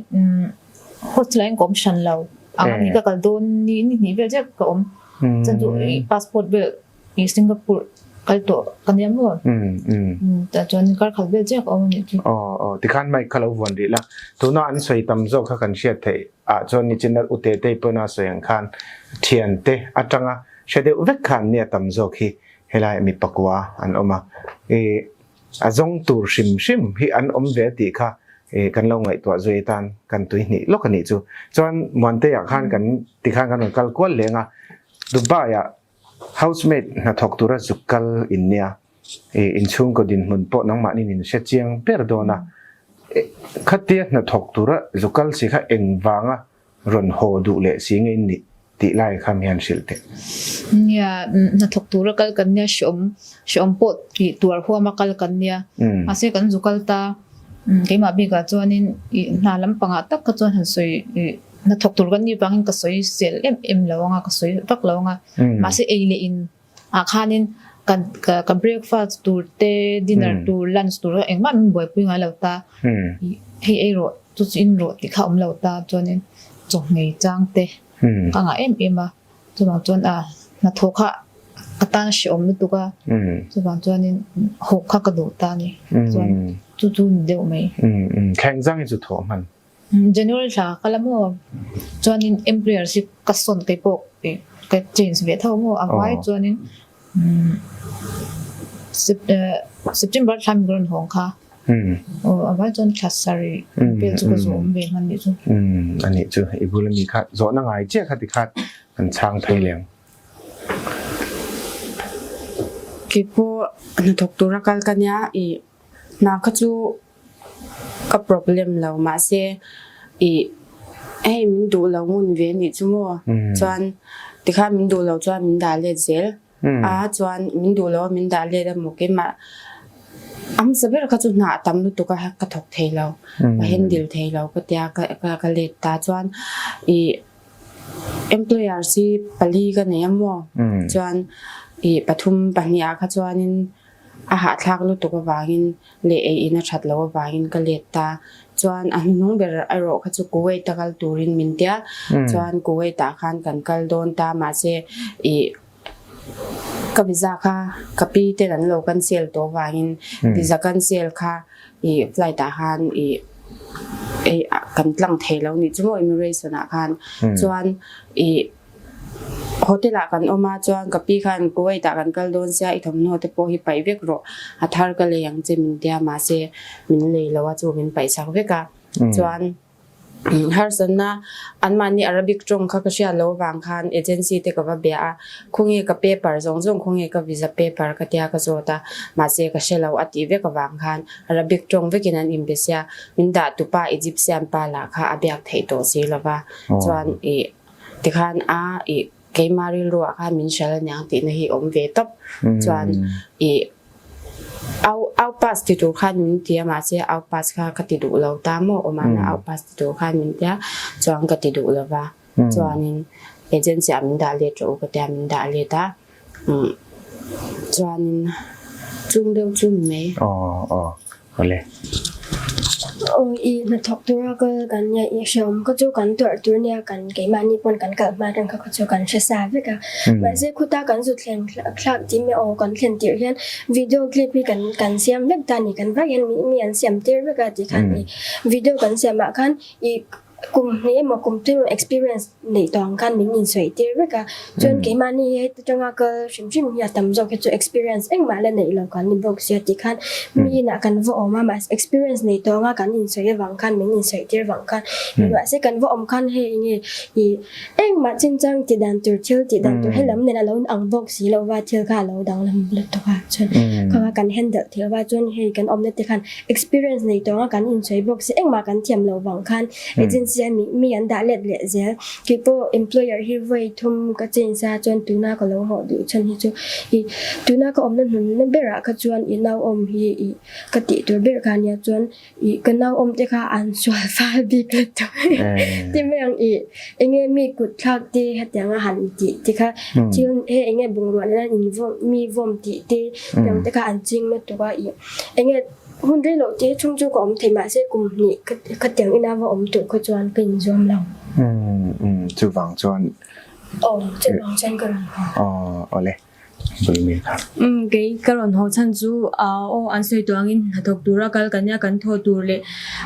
hostel ah hian ka awm hran lo ang a ni ka kal dawn ni ni hnih vel zet ka awm chuan chu passport vel I Singapore kal tawh ka nia maw? Tah chuan kar khat vel chiah ka awm a nih chu. Aw aw tikhan mic kha lo vuan rih la. Tuna an sawi tam zawk kha kan hriat theih ah chuan nichin a ute te pawn a sawi ang khan thian te atanga hre deuh vek khan nia tam zawk hi helai mi pakua an awm a. I a zawng tur hrim hrim hi an awm ve tih kha kan lo ngaihtuah zui atan kan tui hnih lawk a nih chu. Chuan Muantea khan kan tikhan kan rawn kal kual leng a Dubai ah Housemaid hnathawk tura zuk kal in nia, i inchhungkaw dinhmun pawh nangmahni min hre chiang ber dawn a, khatia hnathawk tura zuk kal si kha engvanga rawn haw duh leh si nge in nih tih lai kha mi han hrilh teh. Nia, hnathawk tura kal kan nia, hreawm hreawm pawh tih tuar huama kal kan nia, mahse kan zu kal ta, keimah bikah chuanin i hna lampangah tak kha chuan han sawi Hnathawk tur kan nih vangin ka sawi sel em em lo anga, ka sawi vak lo anga. Mahse ei leh in ah khanin ka ka breakfast tur te, dinner tur, lunch tur kha engmah min buaipui ngai lo ta. Hei ei rawh, chu chu in rawh tih kha a awm lo ta. Chuanin chawhmei chang te ka ngah em em a. Chuvang chuan a hnathawh kha ka tan a hrehawm lutuk a. Chuvang chuanin hawk kha ka duh ta a ni. Chuan chu chu ni deuh mai. Thleng zang hi chu thawh hman. January thla ka la maw? Chuanin employer hi ka sawn kei pawh ka change ve tho maw? A vai chuanin September thla min rawn hawng kha aw a vai chuan thla sarih vel chu ka zawm ve hman nih chu. A nih chu i bul ami kha zawhna ngai chiah kha tikhan kan chhang phei leng. Kei pawh hnathawk tura kal ka nia i Hna kha chu ka problem lo mahse ih hei min duh lo ngun ve nih chu maw chuan tikhan min duh lo chuan min dah let zel a chuan min duh lo a min dah let a maw keimah. A hmasa ber kha chu hna a tam lutuk a ka thawk thei lo ka handle thei lo ka tia ka ka let ta chuan ih employers hi pali ka nei a maw chuan ih pathum pahnih ah kha chuanin a hahthlak lutuk avangin leh ei in a that loh avangin ka let ta. Chuan a hnuhnung ber erawh kha chu Kuwait a kal turin min tia. Chuan Kuwait ah khan kan kal dawn ta mahse ih ka visa kha ka pi ten an lo cancel tawh avangin visa cancel kha ih flight ah khan ih ei kan tlang thei lo nih chu maw immigration ah khan chuan ih Hotel ah kan awm a chuan ka pi khan Kuwait ah kan kal dawn sia i thawmhnaw te pawh hi paih vek rawh a thar ka lei ang che min tia mahse min lei lo a chu min paih sak vek a chuan harsatna anmahni Arabic tawng kha ka hriat loh avang khan agency te ka va bia a khawnge ka paper zawng zawng khawnge ka visa paper ka tia ka zawt a mahse ka hre lo a tih vek avang khan Arabic tawng vekin an inbe sia min dah tupa Egyptian pa lah kha a biak theih tawh si lova chuan ih Tikhan a ih keimah rilruah khan min hral aniang tihna hi awm ve tawp. Chuan ih au au pass ti tur khan min ti a mahse au pass kha ka ti duh lo ta maw awmahna au pass ti tur khan min tia chuan ka ti duh lo va. Chuanin agency ah min dah let rawh u ka tia min dah let a. Chuanin chung deuh chu ni mai. Aw aw awle. Aw i hnathawk tura kal kan nia i hreawm kha chu kan tuarh tur nia kan keimahni pawn kan kal hma atang kha kha chu kan hre sa vek a. Mahse khuta kan zu thlen thlak tih mai aw kan thlen tirh hian video clip hi kan kan siam vek ta a ni kan vak hian mi an siam tir vek a tih khan i video kan siam ah khan i Kum hnih emaw kum thum emaw experience neih tawh ang khan min insawi tir vek a, chuan keimahni hi heti tanga kal hrim hrim hi a tam zawk hi chu experience engmah la neih lo kan ni bawk sia tih khan mi inah kan va awm a mahse experience neih tawh anga kan insawi avang khan min insawi tir vang khan mahse kan va awm khan hei enge ih engmah chinchang tih dan tur thil tih dan tur helam nen a lo ang bawk si lo va thil kha a lo danglam lutuk a chuan khanga kan handle theih lova chuan hei kan awmna te khan Experience nei tawng a kan insawi bawk si engmah kan thiam loh vang khan agency a mi mi an dah let leh zel. Kei pawh employer hi vawi thum ka change a chuan tuna ka lo hawh duh chhan hi chu ih tuna ka awmna hnunna berah kha chuan ih nauawm hi ih ka tih tur ber kha ania chuan ih ka nauawm te kha an sual fal bik lutuk ti mai ang ih enge mi kut thlak te hetiang a han tih te kha thil hei enge bungrua nena in vawm mi vawm tih te tiang te kha an ching lutuk a ih Enge hun rei loh te chhung chu ka awm thei mahse kum hnih khatiang ina va awm tur kha chuan ka inzuam lo. Umm umm chuvang chuan. Aw chuvang chuan ka rawn haw. Aw awle Bulmi kha. Umm kei ka rawn haw chhan chu aw an sawi tawh angin hnathawk tura kal kan nia kan thaw tur leh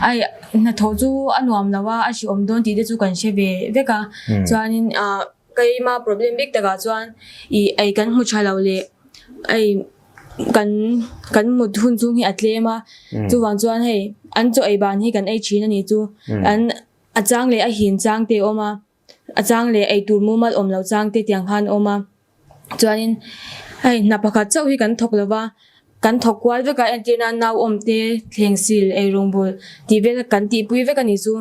ai hnathawh chu a nuam lo a a hrehawm dawn tih te chu kan hre ve vek a chuanin ah keima problem bik takah chuan ih ei kan hmu tha lo leh ei kan kan mut hun chhung hi a tlem a chuvang chuan hei an chaw ei ban hi kan ei thin a ni chu an a chang leh a hin chang te a awm a a chang leh ei tur mumal awm loh chang te tiang khan a awm a chuanin hei hna pakhat chauh hi kan thawk lo va kan thawk kual vek a entir nan nau awm te thleng sil ei rawngbawl tih vel kan tihpui vek a ni chu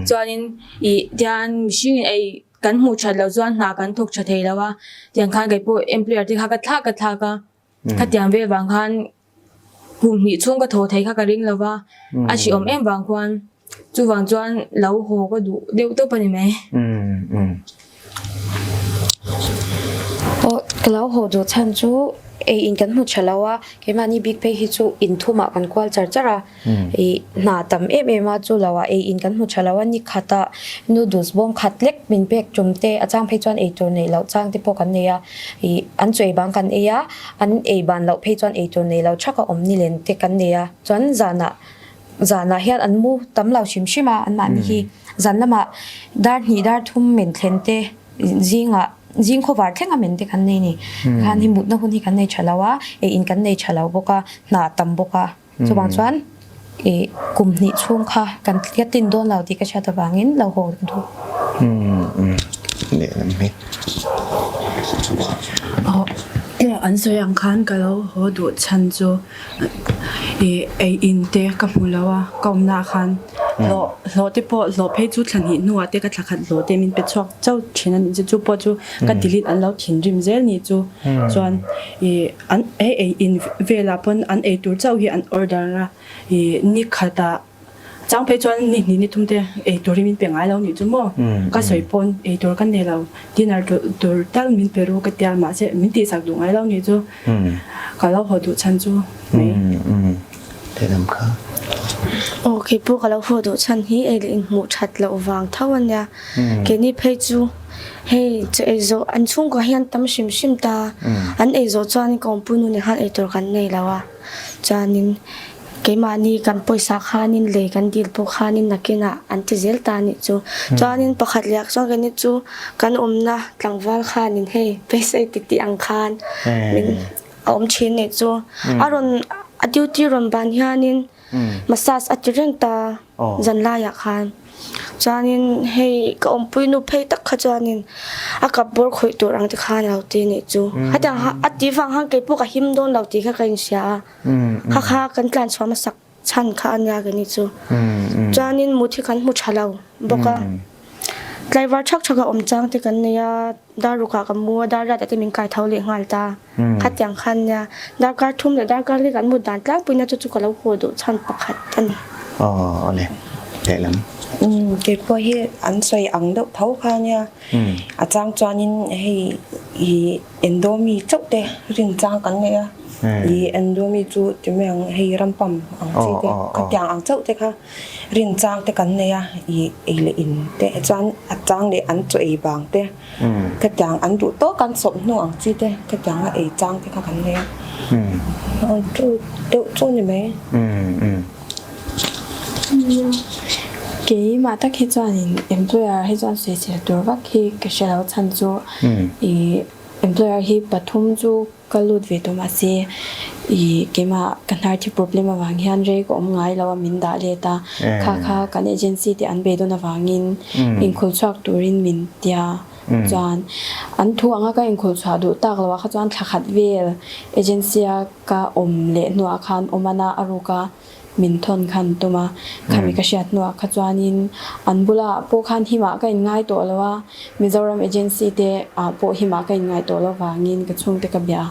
chuanin ih tian mihring in ei Kan hmuh that loh chuan hna kan thawk tha thei lo a, tiang khan kei pawh employer te kha ka thlak ka thlak a, khatiang vel vang khan kum hnih chhung ka thaw thei kha ka ring lo va, a hrehawm em vang khuan chuvang chuan lo haw ka duh deuh tawp a ni mai. Aw ka lo haw duh chhan chu ei in kan hmu tha lo a, keimahni bik phei hi chu in thumah kan kual char char a. Ih hna tam em em a chu lo ah ei in kan hmu tha lo a ni khat ah noodles bawm khat lek min pek tum te a chang phei chuan ei tur neih loh chang te pawh kan nei a ih an chaw ei bang kan ei a an ei ban loh phei chuan ei tur neih loh thak a awm ni len te kan nei a chuan zan ah zan ah hian an mu tam lo hrim hrim a an mahni hi zan lamah dar hnih dar thum men thlen te zingah zing khawvar thleng a men te kan nei a ni khan hi mutna hun hi kan nei tha lo a ei in kan nei tha lo bawk a hna tam bawk a. Chuvang chuan ih kum hnih chhung kha kan ka tin dawn lo tih ka hriat avangin lo haw ka duh. Umm lehlam hi. Aw an sawi ang khan ka lo haw duh chhan chu ih ei in te ka hmu lo a ka awmna ah khan. Hlawh hlawh te pawh hlawh phei chu thla hnih hnuah te ka thla khat hlawh te min pe chhuak chauh thin a nih chu chu pawh chu ka delete an lo thinrim zel nih chu chuan ih an hei ei in velah pawn an ei tur chauh hi an order a ih ni khatah Chang phei chuan ni hnih ni thum te ei turin min pe ngai lo nih chu maw? Ka sawi pawn ei tur ka nei lo, dinner tur tal min pe ru ka tia mahse min tihsak duh ngai lo nih chu ka lo haw duh chhan chu mai. Lehlam kha. Aw kei pawh ka lo haw duh chhan hi ei leh inhmuh that loh vang tho a nia. Keini phei chu hei chaw ei zawh an chhungkua hian tam hrim hrim ta, an ei zawh chuan ka awmpui nu nen khan ei tur kan nei lo a, chuanin Keimahni kan pawisa khanin lei kan dil pawh khanin nakinah an ti zel ta anih chu. Chuanin pakhat leh chuan keini chu kan awmna tlangval khanin hei beisei ti tih ang khan min a awm thin anih chu. A rawn a duty rawn ban hianin massage a ti reng ta zanlaiah khan. Chuanin hei ka awmpui nu phei tak kha chuanin a kap bawr khawih tur ang te khan a lo ti anih chu. Hetiang a ti vang khan keipawh ka him dawn lo tih kha ka inhria a. Kha kha kan tlan chhuah hmasak chhan kha a nia keni chu. Chuanin mut hi kan hmu tha lo bawk a. Tlaivar thak thak a awm chang te kan nei a, dar rukah ka mu a, dar riatah te min kai tho leh nghal ta. Khatiang kha a nia. Darkar thum leh darkar li kan mut dan tlangpuina chu chu ka lo haw duh chhan pakhat a ni. Aw awle lehlam. Keipawh hi an sawi ang deuh tho kha a nia. A chang chuanin hei i Indomie chauh te rin chang kan nei a, i Indomie chu ti mai ang hei rampam ang chi te khatiang ang chauh te kha rin chang te kan nei a, i ei leh in te chuan a chang leh an chaw ei vang te khatiang an duh tawk an sawp hnu ang chi te khatiang a ei chang te kha kan nei a, chu deuh chu ni mai. Keimah tak hi chuanin employer hi chuan sawisel tur vak hi ka hre lo chhan chu ih employer hi pathum chu ka lut ve tawh mahse ih keimah ka hnar thi problem avang hian rei ka awm ngai lo a min dah let a kha kha kan agency te an beidawn avangin inkhul chhuak turin min tia chuan an thu anga ka inkhul chhuah duh tak lo ah kha chuan thla khat vel agency a ka awm leh hnuah khan awm ana a ruk a min thawn khan tum a, khami ka hriat hnuah kha chuanin an bulah pawh khan himah ka inngai tawh lo a, Mizoram agency te ah pawh himah ka inngai tawh lo vangin ka chhungte ka bia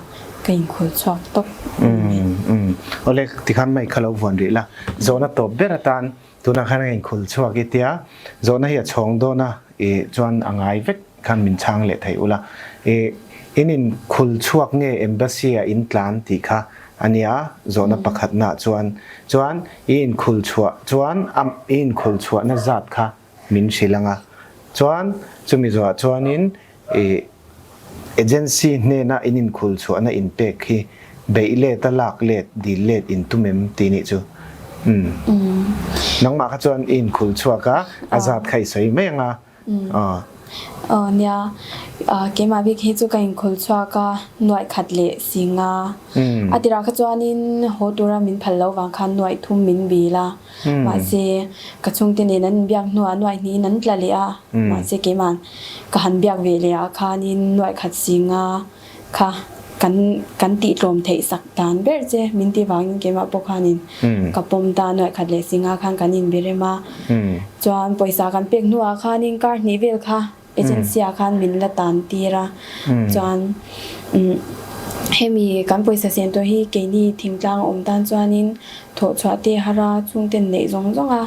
ka inkhul chhuak tawp a ni. Umm awle tikhan mai kha lo vuan rih la, zawhna tawp ber atan Tunah khan ka inkhul chhuak i tia, zawhna hi a chhawng dawn a, i chuan a ngai vek khan min chhang leh thei ula. I in inkhul chhuak nge embassy ah in tlan tih kha a nia, zawhna pakhatna chuan chuan i inkhul chhuah chuan a i inkhul chhuahna zat kha min hrilh ang a, chuan chumi zawhah chuanin I agency hnena in inkhul chhuahna inpek hi beih let a lak let, dil let in tum em tih nih chu. Umm. Nangmah kha chuan i inkhul chhuak a, a zat kha i sawi mai ang a. Aw. Aw nia, keimah bik hi chu ka inkhul chhuak a, nuaih khat leh si nga. A tirah kha chuanin haw tura min phal lo vang khan nuaih thum min bil a. Mahse, ka chhungte nen an inbiak hnuah nuaih hnihin an tla leh a, mahse keima'n ka han biak ve leh ah khanin nuaih khat si nga kha kan kan tihtlawm theih sak dan ber che min ti vangin keimah pawh khanin ka pawm ta nuaih khat leh si nga khan kan inbirem a, chuan pawisa kan pek hnuah khanin kar hnih vel kha Agency ah khan min la tan tir a, chuan hemi kan pawisa siam tur hi keini thingtlang a awm tan chuanin thawh chhuah te har a, chhungten neih zawng zawng a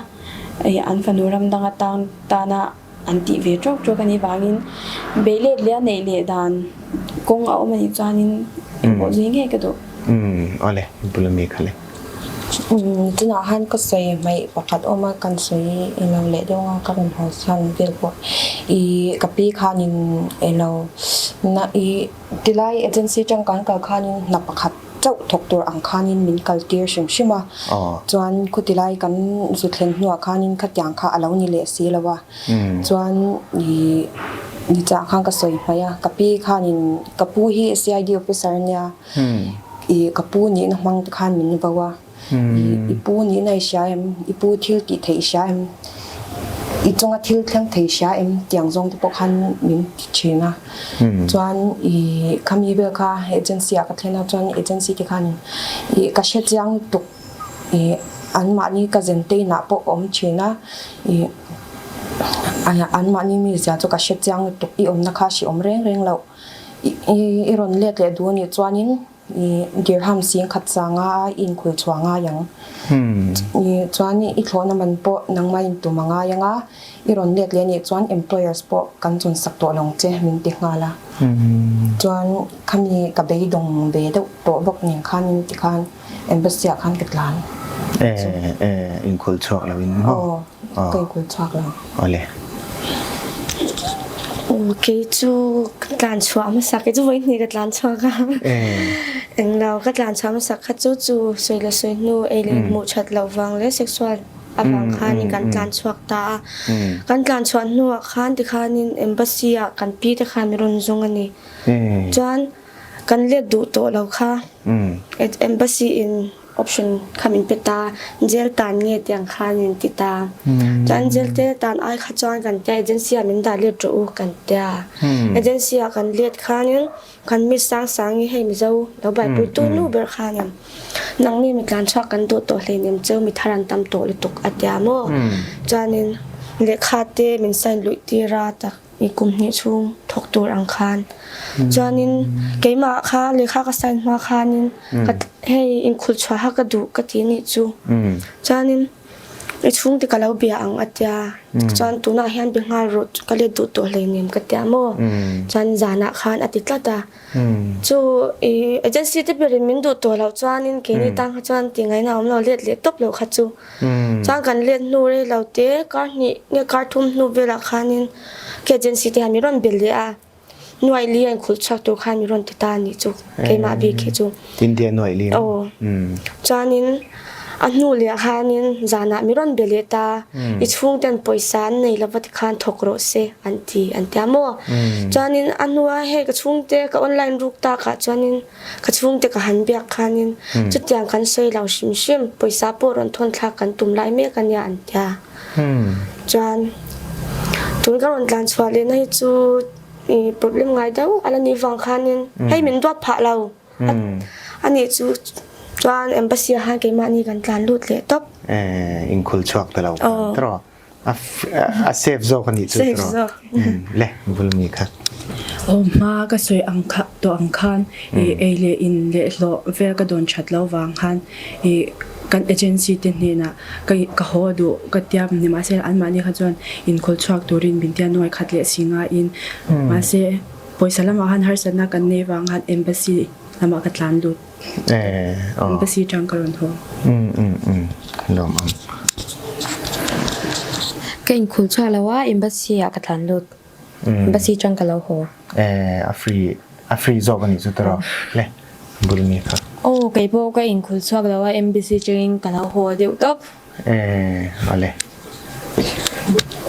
an fanu ram dang atan tana an tih ve tawk tawk a nih vangin beih let leh a neih leh dan kawng a awm a nih chuanin engpawh zui ngei ka duh. Umm awle bula mi kha le. Umm tunah khan ka sawi hmaih pakhat awm a kan sawi ilo leh deuh anga ka rawn haw chhan vel pawh ih ka pi khanin ilo na ih tilai agency tang kan kal khanin hna pakhat chauh thawk tur ang khanin min kal tir hrim hrim a chuan khutilai kan zu thlen hnuah khanin khatiang kha a lo ni leh si lo a chuan ih nichah khan ka sawi hmaih a ka pi khanin ka pu hi C_I_D officer ania. I ka pu nihna hmang te khan min vo a, i pu nihna i hria em, i pu thil tih theih i hria em, i chunga thil thleng thei i hria em tiang zawng te pawh khan min ti thin a. Chuan i khami vel kha agency ah ka thlen a, chuan agency te khan i ka hre chiang lutuk i. Anmahni ka zen te inah pawh ka awm thin a, ih anmahni mizia chu ka hre chiang lutuk, i awmna kha hre awm reng reng loh. I rawn let leh duh anih chuanin ih dirham sing khat sanga i inkhul chhuah ngai ang. Ih chuan i thlawhna man pawh nangmah intum a ngai ang a, i rawn let leh anih chuan employers pawh kan chun sak tawh lo ang che min ti nghal a. Chuan khami ka beidawng ve deuh tawh bawk nen khanin tikhan Embassy ah khan ka tlan. E e inkhul chhuak lo in maw? Aw ka inkhul chhuak lo. Awle. Aw kei chu ka tlan chhuah hmasa kei chu vawi hnih ka tlan chhuak a. E. Englo ka tlan chhuah hmasa kha chu chu sawi leh sawi hnu ei leh hmuh that loh vang leh sexual avang khanin kan tlan chhuak ta a. Kan tlan chhuah hnuah khan tikhanin embassy ah kan pi te khan min rawn zawng a ni. Chuan Kan let duh tawh lo kha. Embassy in option kha min pe ta, jail tan nge tiang khan min ti ta. Chuan jail te tan ai kha chuan kan tia agency ah min dah let rawh u kan tia. Agency ah kan let khanin kan miss sang sang hi hei Mizo lo buaipui tu nu ber khanin nangni mi tlan chhuak kan duh tawh hleinem cheu mi thar an tam tawh lutuk a tia maw. Chuanin lehkha te min sign luih tir a tak. I kum hnih chhung thawk tur ang khan. Chuanin keimah kha lehkha ka sign hma khanin ka hei inkhulh chhuaha ka duh ka ti nih chu. Chuanin i chhungte ka lo bia ang a tia. Chuan tunah hian be nghal rawh ka let duh tawh hleinem ka tia maw. Chuan zanah khan a ti tlat a. Chu i agency te berin min duh tawh loh chuanin keini tan kha chuan ti ngaihna a awm lo let leh tawp loh kha chu. Chuan kan let hnu rei lo te kar hnih nge kar thum hnu velah khanin ka agency te hian min rawn be leh a, nuaih li a inkhulh chhuak tur khan min rawn ti ta a nih chu keimah bik hi chu. India nuaih li maw? Aw. Chuanin a hnu leh khanin zanah min rawn be leh ta, i chhungten pawisa an nei lova tikhan thawk rawh se an ti an tia maw? Chuanin a hnua hei ka chhungte ka online ruk takah chuanin Ka chhungte ka han biak khanin chutiang kan sawi lo hrim hrim, pawisa pawh rawn thawn thlak kan tum lai mek a nia an tia. Chuan tun ka rawn tlan chhuah lehna hi chu problem ngai deuh a la nih vang khanin hei min duat phah lo a nih chu chuan embassy ah khan keimahni kan tlan lut leh tawp. Inkhul chhuak ta lo khan tawh. A safe zawk a nih chu Safe zawk. Le Vulmi kha. Aw hma ka sawi ang kha tawh ang khan i ei leh in leh hlawh vel ka dawn that lo vang khan i kan agency te hnenah ka ka haw duh ka tia nimahse anmahni kha chuan inkhawlh chhuak turin min tia nuai khat leh si ngaiin mahse pawisa lamah khan harsatna kan nei vang khan embassy lamah ka tlan lut. Embassy tang ka rawn haw. Lawm ang. Ka inkhul chhuak lo a, embassy ah ka tlan lut. Embassy tang ka lo haw. A free a free zawk a nih chu tawrh le bul mi kha. Aw kei pawh ka inkhul chhuak lo a, embassy tangin ka lo haw deuh tawp. Eh ale.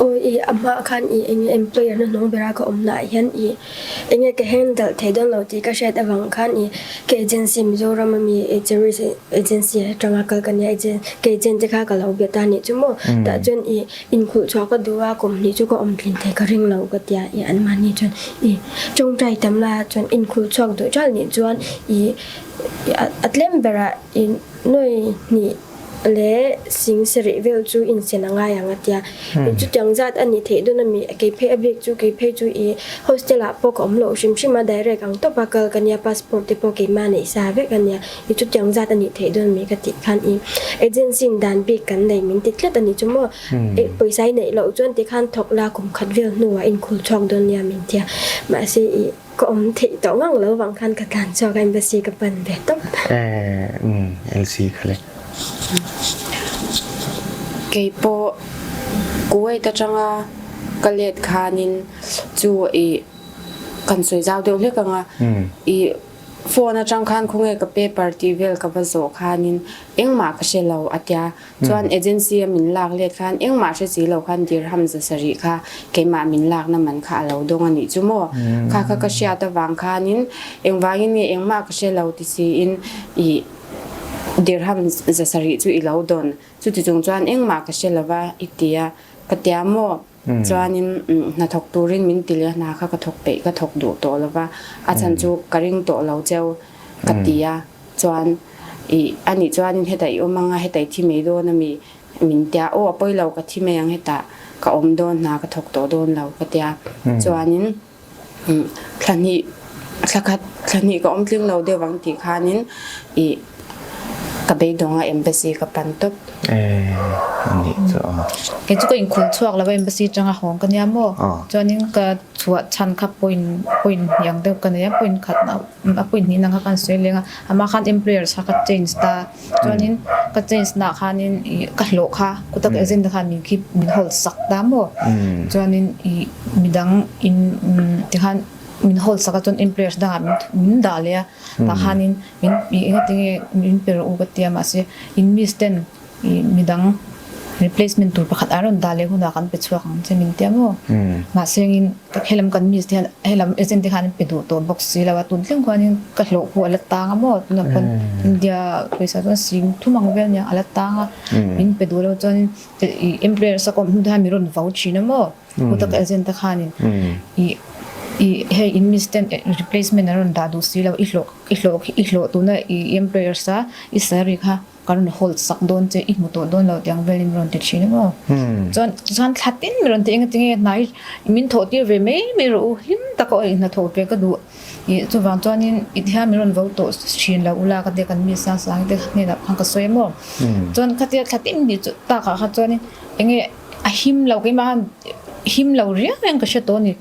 Aw i a hma khan i enge employer na hnung bera ka awm na ah hian i enge ka handle thei dawn lo tih ka hriat avang khan i ka agency Mizoram ami tourist agency atanga kal ka nia ka agent te kha ka lo be ta nih chu maw tah chuan i inkhulh chhuah ka duh a kum hnih chu ka awm tlin thei ka ring lo ka tia i anmahni chuan i tawngtai tam laiah chuan inkhulh chhuak duh ṭalh nih chuan i a tlem berah i nuai hnih leh sing sarih vel chu insen a ngai ang a tia. Chutiang zat a nih theih dawn a mi, kei phei a bik chu kei phei chu i hostel ah pawh ka awm loh hrim hrim a, direct ang tawp a kal ka nia, passport te pawh keimah neih sa vek a nia, i chutiang zat a nih theih dawn a mi ka tih khan i agency in dan bik kan nei min ti tlat a ni chu maw, pawisa i neih loh chuan tikhan thawk la kum khat vel hnuah inkhul chhuak dawn nia min tia, mahse i. Ka awm theih tawh ngang lo vang khan ka tlan chhuak a embassy ka pan ve tawp. Eh umm LC kha le. Kei pawh Kuwait atanga ka let khanin chu i kan sawi zau deuh hlek ang a, i phone atang khan khawnge ka paper tih vel ka va zawh khanin engmah ka hre lo a tia. Chuan agency a min lak let khan engmah hre si lo khan dirham za sarih kha keimah min lakna man kha a lo dawng a nih chu maw? Kha kha ka hriat avang khanin engvangin nge engmah ka hre lo ti siin i dirham za sarih chu i lo dawn. Chuti chung chuan engmah ka hre lova i ti a, ka tia maw? Chuanin hnathawk turin min ti leh a, hna kha ka thawk peih ka thawk duh tawh lova, a chhan chu ka ring tawh lo cheu ka ti a, chuan. Ih anih chuanin hetah i awm anga hetah i thi mai dawn ami min tia aw a pawi lo ka thi mai ang hetah ka awm dawn hna ka thawk tawh dawn lo ka tia chuanin thla hnih thla khat thla hnih ka awm tling lo deuh ang tih khanin ih ka beidawng a embassy ka pan tawp. Eh anih chu aw. Kei chu ka inkhul chhuak lo a embassy atanga hawng ka nia maw chuanin ka chhuah chhan kha point point hnih ang deuh ka nei a point khat a point hnih nang kha ka han sawi leng a amah khan employers kha ka change ta chuanin ka change naah khanin ih ka hlawh kha kuta ka agent te khan min khi min hold sak ta maw chuanin ih midang in tikhan min hold sak a chuan employers dangah min min dah leh a tah khanin min ih engatinge min pe rawh u ka ti a mahse in miss ten Ih midang replacement tur pakhat an rawn dah leh hunah kan pe chhuak ang che min tia maw? Mahse engin helam kan miss te hian helam agent te khan an pe duh tawh bawk si lo a, tun thleng khuanin ka hlawh pawh a la tang a maw? Tunah pawn India pawisa chuan sing thum ang vel nia a la tang a, min pe duh lo chuanin ih employer sa kawm hnu te khan min rawn vau thin a maw? Hutak agent te khanin ih ih hei in miss ten replacement an rawn dah duh si lo, i hlawh i hlawh i hlawh tuna i employer sa i salary kha Ka rawn hold sak dawn che, i hmu tawh dawn lo tiang velin min rawn ti thin a maw? Chuan chuan thla tin min rawn ti engatinge hnai min thawh tir ve mai mai rawh u, hlim taka aw hna thawh ve ka duh ih chuvang chuanin i tihian min rawn vo tawh thin lo ula ka tia kan mi sang sang te hnenah khan ka sawi a maw? Chuan khatia thla tin nih chu takah kha chuanin enge a him lo keimah khan him lo riau riau ka hre tawh a ni.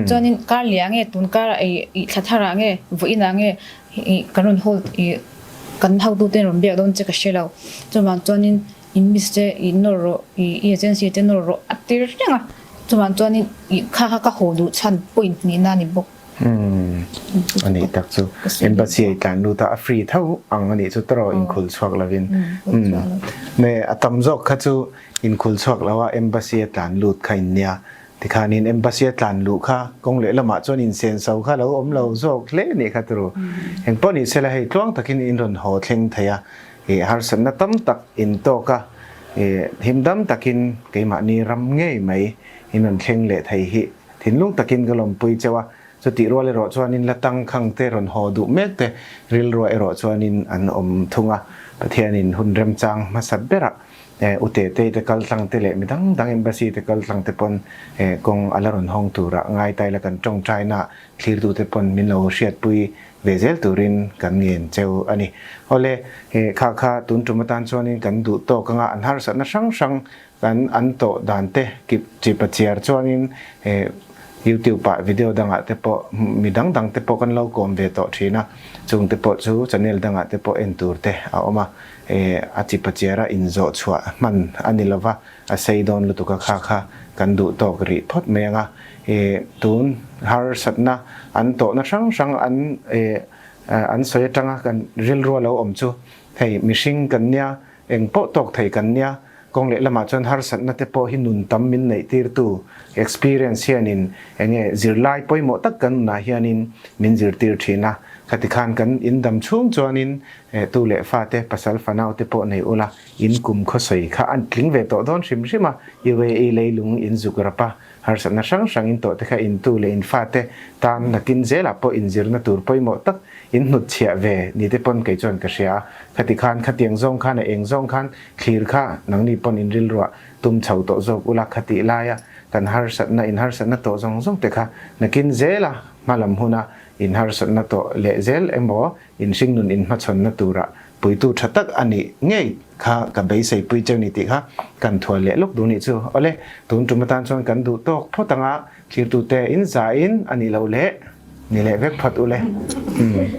Chuanin kar liah nge tun kar ih thla tharah nge vawiinah nge Ih kan rawn hold ih kan hotute an rawn biak dawn che ka hre lo. Chuvang chuanin in miss te ih nawr rawh ih i agency te nawr rawh a ti reng a. Chuvang chuanin ih kha kha ka haw duh chhan point nihna a ni bawk. Umm a nih tak chu. Embassy a i tlan lut a, a free tho ang a nih chu tawrh inkhul chhuak lovin. Umm ne a tam zawk kha chu inkhul chhuak lo a embassy a tlan lut kha in nia. Tikhanin Embassy a tlan luh kha kawng leh lamah chuan insenso kha lo awm lo zawk hle a nih kha turu. Engpawh ni sela hei tluang takin in rawn haw thleng thei a, ih harsatna tam tak in tawk a, ih himdam takin keimahni ram ngei mai in rawn thleng leh thei hi thinlung takin ka lawmpui cheu a, chutih rual erawh chuanin la tangkhang te rawn haw duh mek te rilruah erawh chuanin an awm thung a, Pathianin hun remchang hmasa berah U Tetei te kal tlang te leh mi dang dang Embassy te kal tlang te pawn kawng a la rawn hawng turah ngai ta ila kan tawngtaina thlirtu te pawn min lo hriatpui ve zel turin kan ngen cheu a ni. Awle, kha kha tun tum atan chuanin kan duh tawk anga an harsatna hrang hrang kan an tawh dan te kip chipa chiar chuanin YouTube ah video dangah te pawh mi dang dang te pawh kan lo kawm ve tawh thin a, chung te pawh chu channel dangah te pawh en tur te a awm a. A chi pachiara inzawh chhuah hman a ni lova, a sei dawn lutuk a kha kha kan duh tawk rih phawt mai ang a. Tun harsatna an tawhna hrang hrang an an sawi atanga kan rilru a lo awm chu hei mihring kan nia, eng pawh tawk thei kan nia, kawng leh lamah chuan harsatna te pawh hi nun tam min neih tirtu experience hianin enge zirlai pawimawh tak kan nunah hianin min zirtir thin a. Khati khan kan indam chhung chuanin Tu leh fate, pasal fanau te pawh nei ula, in kum khawsawi kha an tling ve tawh dawn hrim hrim a, UAE leilung in zuk rap a, harsatna hrang hrang in tawh te kha in tu leh in fate tan nakin zelah pawh inzirna tur pawimawh tak in hnutchhiah ve ni te pawn kei chuan ka hria a, khati khan khatiang zawng khan a eng zawng khan thlir kha nangni pawn in rilruah tum chho tawh zawk ula khatih laia kan harsatna in harsatna tawh zawng zawng te kha nakin zela hmalam huna in harsatna tawh leh zel emaw Inhringnun inhmachhawnna tura puitu tha tak a nih ngei kha ka beisei pui cheu ni tih kha kan thual leh lawk duh nih chu. Awle, tun tum atan chuan kan duh tawk phawt anga thlirtute in zain a nih loh leh ni leh vek phawt ule. Umm.